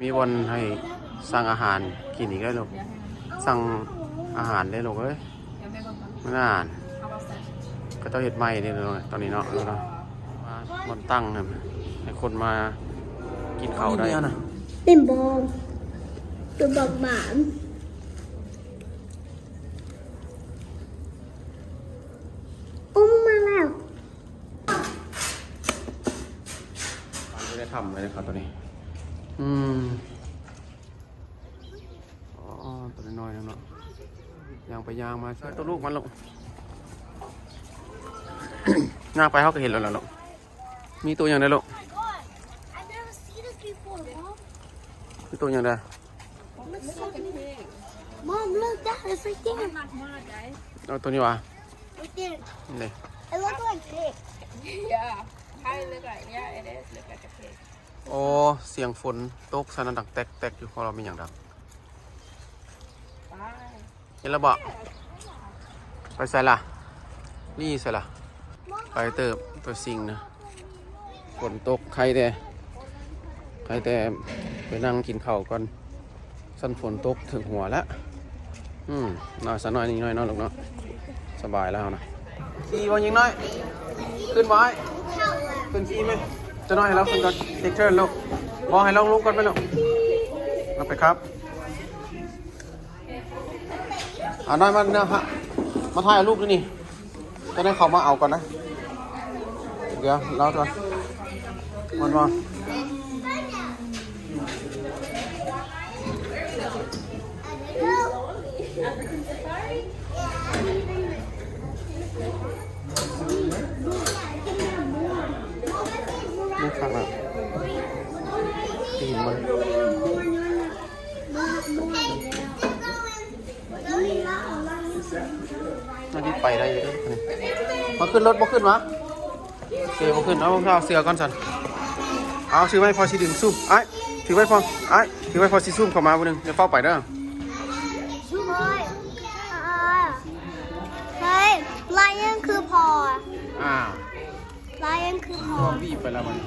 ມີບ່ອນໃຫ້ສັ່ງອາຫານກິນອີກເດີລູກ. ສັ່ງອາຫານເດີລູກເອີຍ. ນັ້ນ ເຂົາເຈົ້າເຮັດໃໝ່ເດ້ລູກ ຕອນນີ້ເນາະ ເນາະ. ມາບ່ອນຕັ້ງໃຫ້ຄົນມາກິນເຂົ້າໄດ້. ເຫັນບໍ່? ຕົວບັກໝານ ອຸ້ມມາແລ້ວ. ໄປບໍ່ໄດ້ທຳເລີຍເດ້ເຂົາໂຕນີ້. ອືມ ອໍ ໂຕນ້ອຍໆ ເນາະ. ຍ່າງໄປຍ່າງມາ ຊ່ອຍໂຕລູກມັນລູກ. ຍ່າງໄປເຮົາກະເຫັນແລ້ວລະລູກ. ມີໂຕຫຍັງແດ່ລູກ? Oh my God. I've never seen this before, Mom. ມີໂຕຫຍັງແດ່? Look so big. Mom, look, that is right there. ເອົາໂຕນີ້ຫວາ? Right there. ນີ້ It looks like pig. Yeah. Kinda look like, yeah, it is look like a pig. ໂອ້ ສຽງຝົນຕົກຊັ້ນນະ ດັງແຕັກໆ ຢູ່ ເພາະວ່າມີຫຍັງດັງ? ເຫັນແລ້ວບໍ່? ໄປໃສລະ? ນີ້ໃສລະ? ໄປເຕີບ ໂຕຊິງນະ. ຝົນຕົກ ໄຄແຕ່ ໄຄແຕ່ໄປນັ່ງກິນເຂົ້າກ່ອນ. ຊັ້ນຝົນຕົກເຖິງຫົວລະ. ອືມ ໜ້ອຍສະໜ້ອຍນິດໜ້ອຍເນາະລູກເນາະ. ສະບາຍແລ້ວນະ. ຂີ່ບໍ່ຍິງນ້ອຍ? ຂຶ້ນບໍ່ອ້າຍ? ຂຶ້ນຂີ່ໄໝ? ຈະໜ້ອຍໃຫ້ລາວຂຶ້ນກ່ອນ. ເທກເທີນລູກ. ບໍ່ ໃຫ້ລາວລົງກ່ອນໄປລູກ. ເອົາໄປຄັບ. ອາ ນ້ອຍມາ ມາຖ່າຍຮູບຢູ່ນີ້. ຈະໄດ້ເຂົ້າມາເອົາກ່ອນນະ. ດຽວລາວກ່ອນ. ມັນວ່າ ນີ້ຄັກນະ ຕີນມັນ. ໜ້າທີ່ໄປໄດ້ຢູ່ເດ້. ມາຂຶ້ນລົດ ບໍ່ຂຶ້ນຫວາ? ໂອເຄ ບໍ່ຂຶ້ນ. ເອົາ ເອົາເສື້ອກ່ອນຊັ້ນ. ເອົາ ຖືໄວ້ ພໍ່ຊິດຶງຊູມ. ອ້າຍ ຖືໄວ້ ພໍ່. ອ້າຍ ຖືໄວ້ ພໍ່ຊິຊູມເຂົ້າມາຜູ້ໜຶ່ງ. ຢ່າຟ້າວໄປເດີ. ເຮີ້ຍ ເຮີ້ຍ ລາຍຍັງຄືພໍ່. ອ່າ ລາຍຍັງຄືພໍ່. ວີບໄປແລ້ວບັດນີ້.